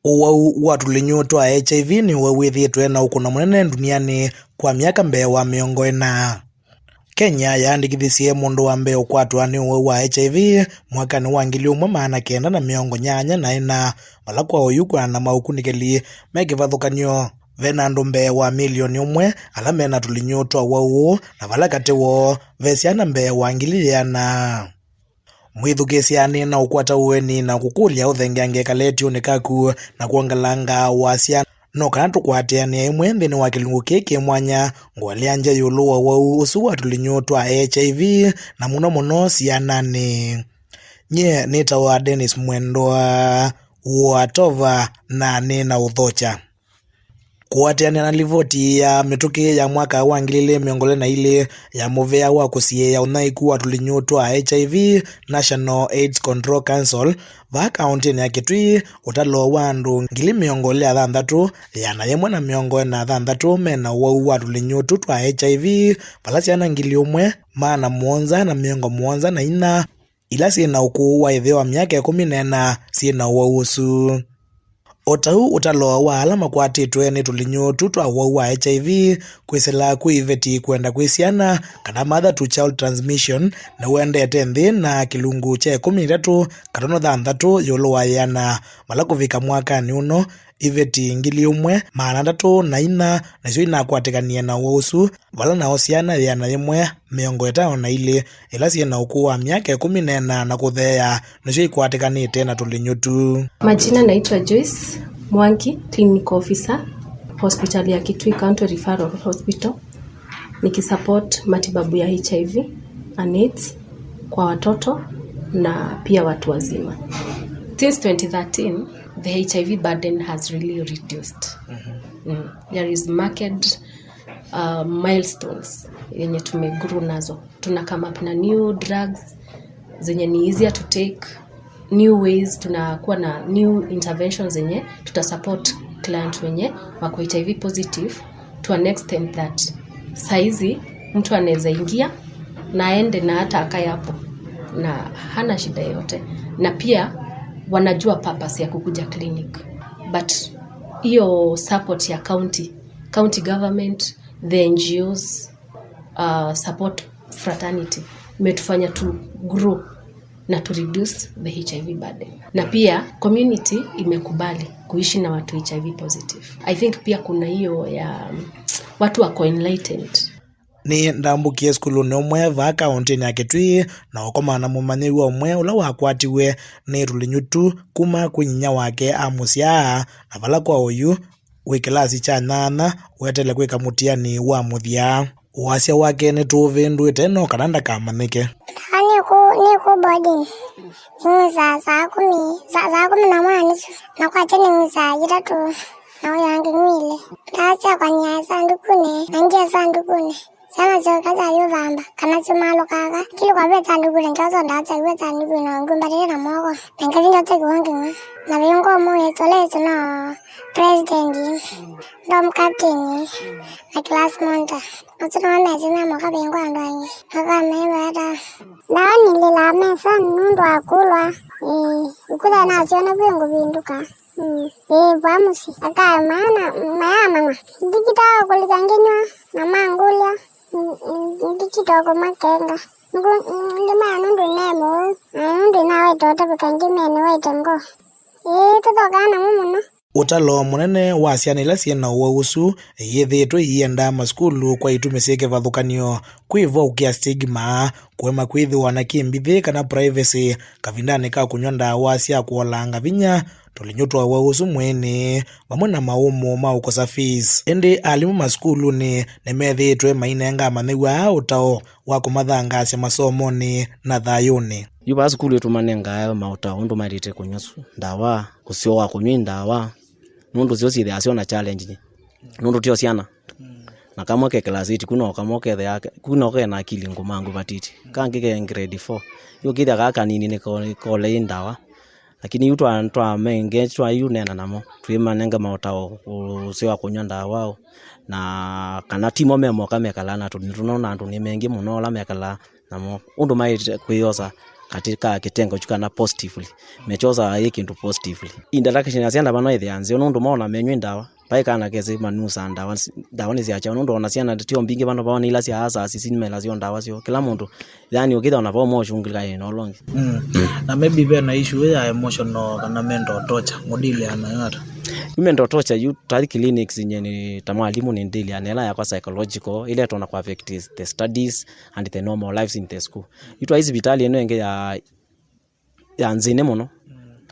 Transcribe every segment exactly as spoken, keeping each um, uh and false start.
Ũwau wa tũlinyũ twa H I V nĩw'o wĩthĩĩtwe na ũkũno mũnene ndunianĩ kwa myaka mbee wa mĩongo ĩna. Kenya yaandĩkithisye mũndũ wa mbee ũkwatwa nĩ ũwau wa H I V mwakanĩ wa ngili ũmwe maana kenda na mĩongo nyanya na ĩna, vala kwa oyu kwĩanana na maũkunĩkĩli me kĩvathũkany'o, ve na andũ mbee wa milioni ũmwe ala me na tũlinyũ twa ũwau ũũ, na vala katĩ woo ve syana mbee wa ngili yĩana. Mwĩthukĩĩsya nĩ na ũkwata ũeni na kũkũlya ũthengeange kaletyũnĩ kaku na kwongelanga wasya. No kana tũkwatĩanĩa ĩmwe nthĩnĩ wa kĩlungu kĩĩ kĩ mwanya, ngũeleangya ĩũlũ wa ũwau ũsu wa tũlinyũ twa H I V, na mũno mũno syananĩ. Nyie nĩtawa Dennis Mwendwa Watova, na nĩ na ũthokya. Kũatĩanĩa na livoti ya mĩtũkĩ ya mwaka wa ngili ilĩ mĩongo ĩlĩ na ilĩ ya mũvea wa kũsiĩĩa ũnyaĩĩku wa tũlinyũ twa H I V, National AIDS Control Council, vaa kaũntĩnĩ ya Kitui, ũtalo wa andũ ngili mĩongo ĩlĩ na thanthatũ, ĩana yĩmwe na mĩongo ĩna na thanthatũ me na ũwau wa tũlinyũ tũ twa H I V, vala syana ngili ũmwe, maana mũonza na mĩongo mũonza na inya, ila syĩ na ũkũũ wa ĩtheo wa myaka ĩkũmi na ĩna syĩ na ũwau ũsu. O ta ũu, ũtalo wa ala makwatĩtwe nĩ tũlinyũ tũ twa ũwau wa H I V kwĩsĩla kwĩ iveti kwenda kwĩ syana, kana mother to child transmission, nĩũendete nthĩ na kĩlungu kya ĩkũmi na itatũ katono thanthatũ ĩũlũ wa ĩana, vala kũvika mwakanĩ ũno, iveti ngili ũmwe maana atatũ na inya nasyo inakwatĩkanie na ũwau ũsu, vala nao syana ĩana yĩmwe mĩongo ĩtano na ilĩ ila syĩ na ũkũũ wa myaka ĩkũmi na ĩna na kũtheea nĩsyo ikwatĩkanĩte na tũlinyũ tu. Majina naitwa Joyce Mwangi, clinical officer, hospitali ya Kitui County Referral Hospital, nikisupport matibabu ya H I V and AIDS kwa watoto na pia watu wazima. Since twenty thirteen, the H I V burden has really reduced. Mm. There is marked, uh, milestones yenye tumegrow nazo. Tuna come up na new drugs zenye ni easier to take, new ways, tunakuwa na new interventions zenye tuta support client wenye wako H I V positive to an extent that saizi mtu anaweza ingia na aende na hata akae hapo na hana shida yoyote, na pia wanajua purpose ya kukuja clinic, but hiyo support ya county, county government, the N G Os, uh, support fraternity imetufanya tu grow na to reduce the H I V burden, na pia community imekubali kuishi na watu H I V positive. I think pia kuna hiyo ya, um, watu wako enlightened. Nĩ ndambũkie sukulunĩ ũmwe vaa kaũntĩnĩ ya Kitui na ũkomana na mũmanyĩw'a ũmwe ũla wakwatiwe nĩ tũlinyũ tu kuma kwĩ nyinya wake amũsyaa, na vala kwa oyu wĩ kĩlasi kya nyanya weteele kwĩka mũtiani wa mũthya. Wasya wake nĩtũũvĩndũĩte no kana ndakamanyĩke. Ndawa nĩ kũ, nĩ kũ boarding. Nĩng'wisaa saa kũmi, saa, saa kũmi na mwa nusu, na kwakya nĩng'wisaa itatũ, na ũyũ angĩ ng'wile. Ndawa syakwa nĩaĩ sandukunĩ, na ingĩ sandukunĩ. Syana syooka syayũvamba, kana syũmalũkaga. Kĩlĩ kwa ve sandukunĩ, njosa ndawa syaĩ ve sandukunĩ, na ngumbatĩte na moko. Na ngĩthi ndatĩkĩwa ngĩng'wa. Na vĩngwa mũĩ tũle tũno president, dom captain, na class monitor. Asu nĩmo mesĩ me moka vĩngwa andũ angĩ. Makamewa ata? Ndawa nilĩlaa mesonĩ nũndũ wa kũlwa. Ĩĩ, ikuta nasyona vyũ ngũvĩndũka. Mm, ĩĩ, vaa mũsyĩ. Aka maana mayamang'wa. Ndikita kũlika ngĩnywa, na mangũlya. Mm, mm, ndikita kũmakenga. Ngu-, mm, ndimaya nũndũ ne mũu, na nũndũ naweta ũtavĩka ngĩmene waĩte ngoo. Ĩĩ, tũthokaa namo mũno. Ũtalo mũnene wa syana ila syĩ na ũwau ũsu iyĩthĩĩtwe iienda masukulu kwa itumi syĩ kĩvathũkany'o, kwĩvaũkĩa stigma, kũema kwĩthĩwa na kĩmbithĩ kana privacy kavindanĩ ka kũnyw'a ndawa sya kũolanga vinya, tũlinyũ twa ũwau ũsu mwĩĩnĩ, vamwe na maũmũ ma ũkosa fees. Ĩndĩ alimũ masukulunĩ nĩmethĩĩtwe mainenga amanyĩw'a aa ũtao wa kũmathangaasya masomonĩ na thayũnĩ. Yu vaa sukulu ĩtũmanengaa maũtao ũndũ maĩlĩte kũnyw'a su-, ndawa, ũseo wa kũnyw'a ndawa, nũndũ syo syĩthĩaa syona challenge, nũndũ tyo syana. Na kamwe ke class eight, kuna kamwe kethĩa, kuna ke na akili ngũmangu vatiti. Kangĩ ke grade four. Yu kĩthĩa kaa kanini nĩko-, nĩkolei ndawa. Lakini yu twa, twamenge, twa yu neena namo, twĩmanenge maũtao ũseo wa kũnyw'a ndawa, na kana timo me moka mekalaa na tũnĩ tũno na andũ nĩ mengĩ mũno ala mekalaa namo. Ũndũ maĩte kwĩyosa, katĩ ka kĩtengo kyu kana positively. Mekyosaa yĩ kĩndũ positively. Interaction ya syana vano ĩthĩa nzeo nũndũ mona menyw'a ndawa. Vai kana kesĩ manusaa ndawa, ndawa nĩ sya kyaũ, nũndũ ona syana tio mbingĩ vano vao nĩ ila sya asasi sinimela syo ndawa syoo. Kĩla mũndũ, yani, ũkĩthĩa ona vao moshungilika ĩno ũlongi. Mm. Na maybe ve na issue ya emotional kana mental torture, mũdiliana nayo ata? Yu mental torture, yu tari clinics nye nĩ ta mwalimũ nĩ ndiliana ĩla yakwa psychological, ĩla ĩtona kũ affect the studies and the normal lives in the school. Yu twaĩ sivitali ĩno ĩngĩ ya ya nzĩnĩ mũno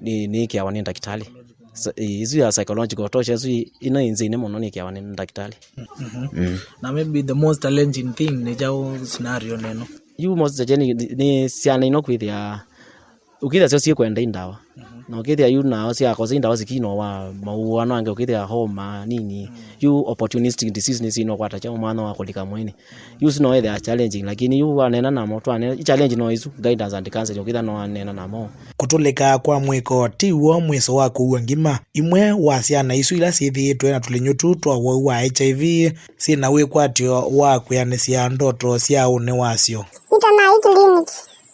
nĩ- nĩĩkĩawa nĩ ndakĩtalĩ. Sa- ĩ- ĩsu ya psychological torture ĩsu ĩ- ĩno ĩ nzĩnĩ mũno nĩĩkĩawa nĩ ndakĩtalĩ. Mm. Na maybe the most challenging thing nĩ kyaũ scenario neno? Yu most challenging nĩ syana ino kwĩthĩa, ũkĩthĩa syo syĩkwenda indawa, na ũkĩthĩa yu nao syakosa indawa sikinowa mauano ange ũkĩthĩa homa nini. Yu opportunistic disease nĩsinokwata kya mwanya wa kũlika mwene. Yu sino ethĩa challenging, lakini yu wanena namo, twanena i challenge no isu, guidance and counseling, ũkĩtha no wanena namo. Kũtũlĩka kwa mwĩko ti w'o mwĩso wa kũua ngima. Imwe wa syana isu ila syĩthĩĩtwe na tũlĩnyũ tũ twa ũwau wa H I V syĩ na wĩkwatyo wa kwĩanĩsya ndoto sya ũnĩ wasyo. Nĩtanaĩ clinic,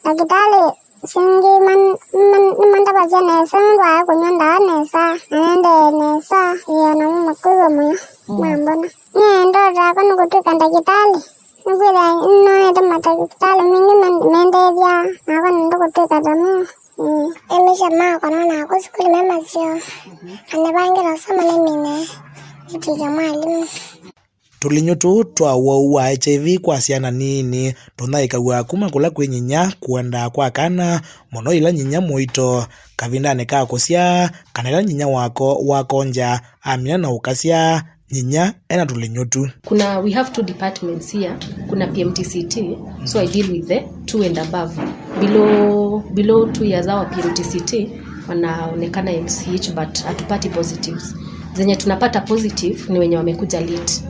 ndakĩtalĩ singĩ man- man- nĩmandavasya nesa nũndũ wa kũnyw'a ndawa nesa, na nendee nesa, ĩĩ, namo makwĩw'a mũyo mambona. Nyie ndoto yakwa nĩ kũtw'ĩka ndakĩtalĩ. Nĩkwĩthĩa nĩnonete matakĩtalĩ maingĩ men- mendethya, nakwa nenda kũtw'ĩka ta mo. Ĩĩ. Emisha makwa nonaa kũ sukulu me maseo, na nĩvangĩla soma nĩmine nĩtw'ĩke mwalimũ. Tũlĩnyũ tũũ twa ũwau wa H I V kwa syana nini tũthaĩkaw'a kuma kũla kwĩ nyinya kũendaa kwa kana, mũno ĩla nyinya mũito, kavindanĩ ka kũsyaa, kana ĩla nyinya wako wakongya amina na ũkasyaa, nyinya ena tũlĩnyũ tu. Kuna, we have two departments here. Kuna P M T C T, so I deal with the two and above. Below, below two years our P M T C T wanaonekana M C H but hatupati positives. Zenye tunapata positive ni wenye wamekuja late,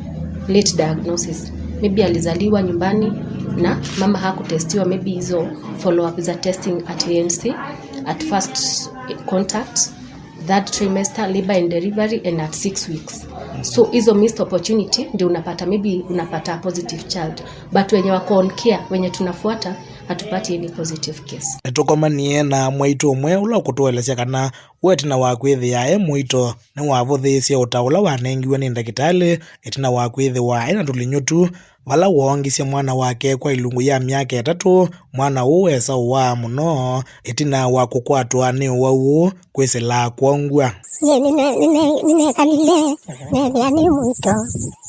late diagnosis. Maybe alizaliwa nyumbani na mama hakutestiwa, maybe hizo follow up za testing at A N C, at first contact, third trimester, labor and delivery, and at six weeks. So hizo missed opportunity ndio unapata, maybe unapata a positive child, but wenye wako on care, wenye tunafuata, hatupati any positive case. Nĩtũkomanie na mwaitũ ũmwe ũla ũkũtũelesya kana we ĩtina wa kwĩthĩa e mũito nĩwavũthĩĩsye ũtao ũla wanengiwe nĩ ndakĩtalĩ ĩtina wa kwĩthĩwa ena tũlĩnyũ tu, vala woongisye mwana wake kwa ilungu ya myaka ĩtatũ. Mwana ũũ esa ũwaa mũno ĩtina wa kũkwatwa nĩ ũwau ũũ kwĩsĩla kwongw'a. Nyie nĩne- nĩne- nĩnekalile neethĩa nĩ mũito,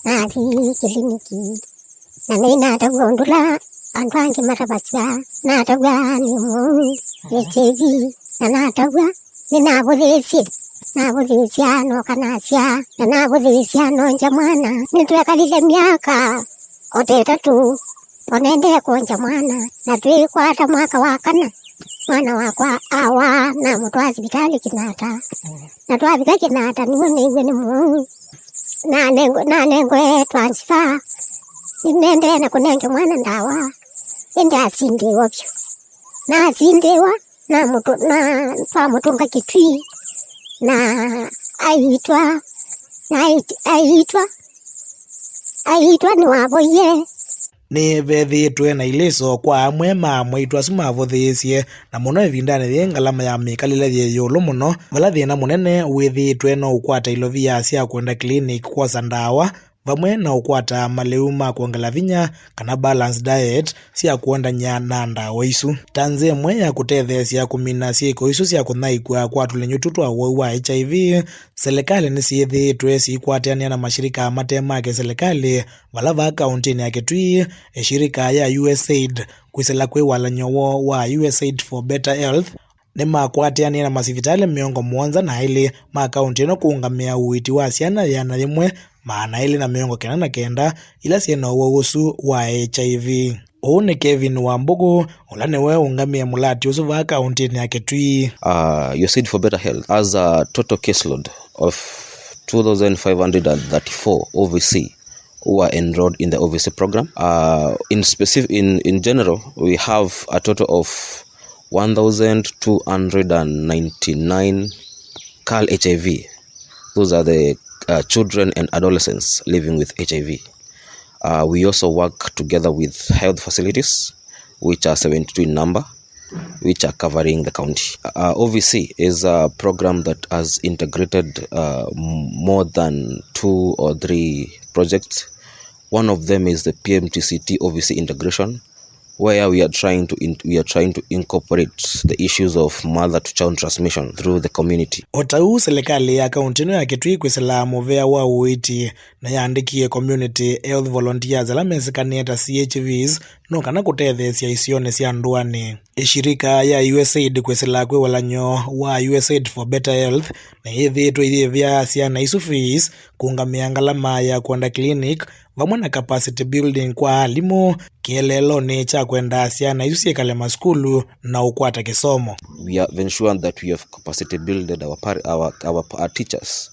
nathi kĩliniki, na nĩnatavw'a ũndũ ũla andũ angĩ matavasya, natavw'a nĩ mũu, H I V, na natavw'a nĩnavũthĩĩsye, navũthĩĩsya noka nasya, na navũthĩĩsya nongya mwana. Nĩtwekalile myaka o ta ĩtatũ, o nendee kwongya mwana, na twĩkwata mwaka wa kana, mwana wakwa awaa, namũtwaa sivitalĩ Kĩnata. Na twavika Kĩnata, nĩw'o neew'e nĩ mũu. Nanengwe- nanengwe transfer, nĩnendee na kũnenge mwana ndawa, ĩndĩ asindĩĩwa vyũ. Nasindĩĩwa, na mũtũ- na twamũtũnga Kitui, na aitwa, na ait- aitwa, aitwa nĩwavoie. Nĩvethĩĩtwe na ilĩso kwa amwe ma amwaitũ asu mavũthĩĩsye, na mũno ĩvindanĩ yĩĩ ngalama ya mĩkalĩle yĩ ĩũlũ mũno, vala thĩna mũnene wĩthĩĩtwe no ũkwata ilovia sya kwenda clinic kwosa ndawa, vamwe na ũkwata malĩu ma kwongela vinya kana balanced diet sya kũendany'a na ndawa isu. Ta nzĩa ĩmwe ya kũtetheesya kũmina syĩko isu sya kũthaĩkw'a kwa tũlĩnyũ tũ twa ũwau wa H I V, silikalĩ nĩsyĩthĩĩtwe siikwatanĩa na mashirika mate ma kĩsilikalĩ vala vaa kaũntĩnĩ ya Kitui, ĩshirika ya U S aid, kwĩsĩla kwĩ walany'o woo wa U S aid for Better Health, nĩmakwatĩanĩe na masivitalĩ mĩongo mũonza na elĩ ma kaũntĩ ĩno kũũngamĩa ũiiti wa syana ĩana yĩmwe, maana elĩ na mĩongo kenda na kenda ila syĩ na ũwau ũsu wa H I V. Ũũ nĩ Kevin Wambũkũ, ũla nĩwe ũũngamĩe mũlatĩ ũsu vaa kaũntĩnĩ ya Kitui. Uh, U S aid for Better Health has a total caseload of two thousand five hundred and thirty-four O V C who are enrolled in the O V C program. Uh, in specific, in, in general, we have a total of one thousand two hundred and ninety-nine CAL H I V. Those are the, uh, children and adolescents living with H I V. Uh, we also work together with health facilities, which are seventy-two in number, which are covering the county. Uh, O V C is a program that has integrated uh, m- more than two or three projects. One of them is the P M T C T O V C integration, where we are trying to in- we are trying to incorporate the issues of mother to child transmission through the community. O ta ũu, silikalĩ ya kaunti ĩno ya Kitui kwĩsĩla mũvea wa ũiiti nĩyaandĩkie community health volunteers ala mesĩkanĩe ta C H Vs no kana kũtetheesya isionĩ sya ndũanĩ. Ĩshirika ya U S A I D kwĩsĩla kwĩ walany'o wa U S A I D for Better Health nĩyĩthĩĩtwe iyĩvĩa syana isu fees, kũũngamĩa ngalama ya kwenda clinic, vamwe na capacity building kwa alimũ kĩeleelonĩ kya kwenda syana isu syĩkale masukulu na ũkwata kĩsomo. We have ensured that we have capacity builded our, par- our, our, our teachers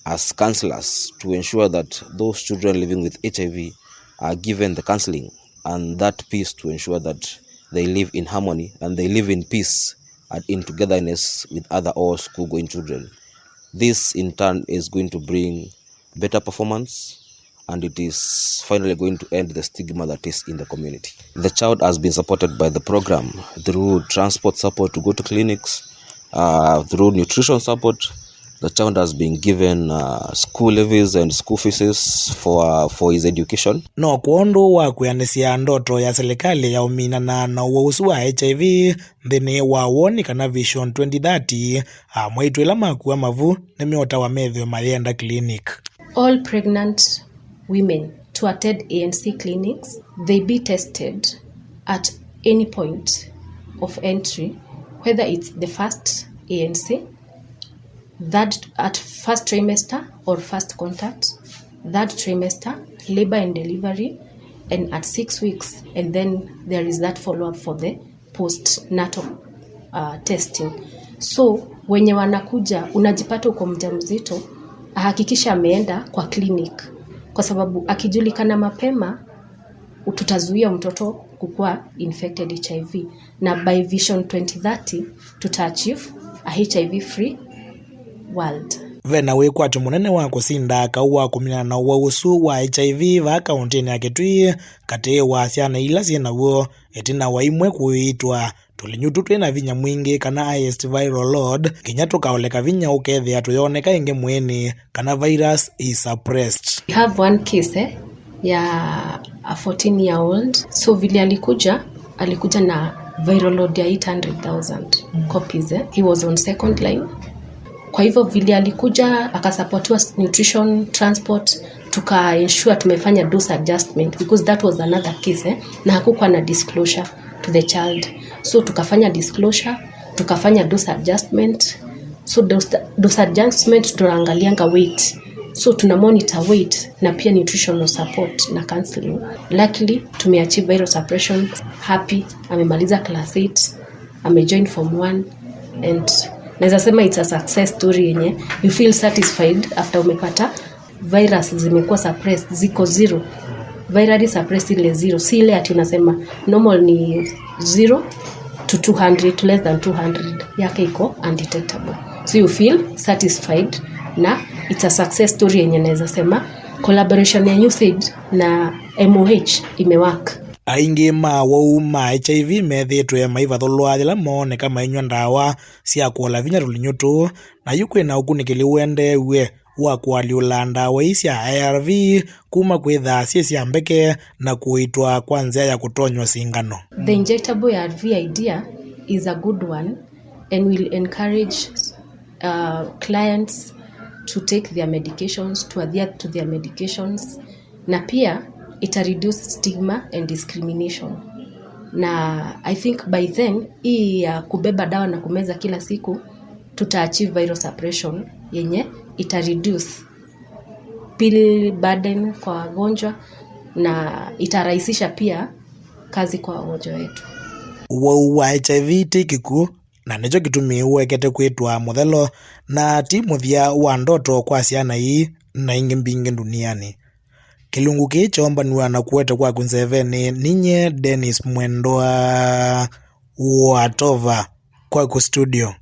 as counselors to ensure that those children living with H I V are given the counseling and that peace to ensure that they live in harmony and they live in peace and in togetherness with other all school going children. This in turn is going to bring better performance and it is finally going to end the stigma that is in the community. The child has been supported by the program through transport support to go to clinics, uh, through nutrition support. The child has been given uh, school levies and school fees for, for his education. No kwondũ wa kwĩanĩsya ndoto ya silikalĩ ya ũminana na ũwau ũsu wa H I V nthĩnĩ wa woni kana Vision twenty thirty, amwaitũ ĩla makua mavu nĩmeũtawa methĩwe mayenda clinic. All pregnant women to attend A N C clinics, they be tested at any point of entry, whether it's the first A N C, that at first trimester or first contact, third trimester, labor and delivery, and at six weeks, and then there is that follow-up for the postnatal uh, testing. So wenye wanakuja, unajipata uko mjamzito, ahakikisha ameenda kwa clinic, kwa sababu akijulikana mapema, tutazuia mtoto kukua infected H I V, na by Vision twenty thirty tuta achieve a H I V free world. Ve na wĩkwatyo mũnene wa kũsinda kaũ wa kũminana na ũwau ũsu wa H I V vaa kaũntĩnĩ ya Kitui katĩ wa syana ila syĩ naw'o ĩtina wa imwe kũiitwa tũlinyũ tũ twĩ na vinya mwingĩ kana highest viral load, nginya tũkaoleka vinya ũkethĩa tũyoneka ĩngĩ mwĩĩnĩ kana virus is suppressed. We have one case, eh, ya a fourteen year old. So vile alikuja, alikuja na viral load ya eight hundred thousand copies, eh. He was on second line. Kwa hivyo vile alikuja, akasapotiwa nutrition, transport, tuka ensure tumefanya dose adjustment because that was another case, eh, na hakukuwa na disclosure to the child. So tukafanya disclosure, tukafanya dose adjustment. So dose, dose adjustment tunaangalianga weight, so tuna monitor weight na pia nutritional support na counseling. Luckily tumeachieve viral suppression. Happy, amemaliza class eight, amejoin form one, and naweza sema it's a success story yenye you feel satisfied after umepata virus zimekuwa suppressed, ziko zero, virally suppressed, ile zero, si ile ati unasema normal ni zero to two hundred, to less than two hundred, yake iko undetectable, so you feel satisfied na it's a success story yenye naweza sema collaboration ya U S A I D na M O H imework. Aingĩ ma awau ma H I V methĩĩtwe maivathũlwa yĩla mooneka mainyw'a ndawa sya kũola vinya tũlinyũ tũũ, na yu kwĩ na ũkunĩkĩli ũendeew'e wa kũalyũla ndawa ii sya A R V kuma kwĩthaa syĩ sya mbeke na kũitwa kwa nzĩa ya kũtonywa singano. The injectable A R V idea is a good one and will encourage uh, clients to take their medications, to adhere to their medications, na pia ita reduce stigma and discrimination. Na I think by then hii ya kubeba dawa na kumeza kila siku tuta achieve viral suppression yenye ita reduce pill burden kwa wagonjwa na itarahisisha pia kazi kwa wagonjwa wetu. Ũwau wa H I V ti kĩkw'ũ, na nĩkyo kĩtumi ũekete kwĩtwa mũthelo, na ti mũthya wa ndoto kwa syana ii na ingĩ mbingĩ ndunianĩ. Kĩlungu kĩĩ kyoombanw'a na kũete kwaku nzevenĩ, ninyie Dennis Mwendwa wa Tova, kwaku studio.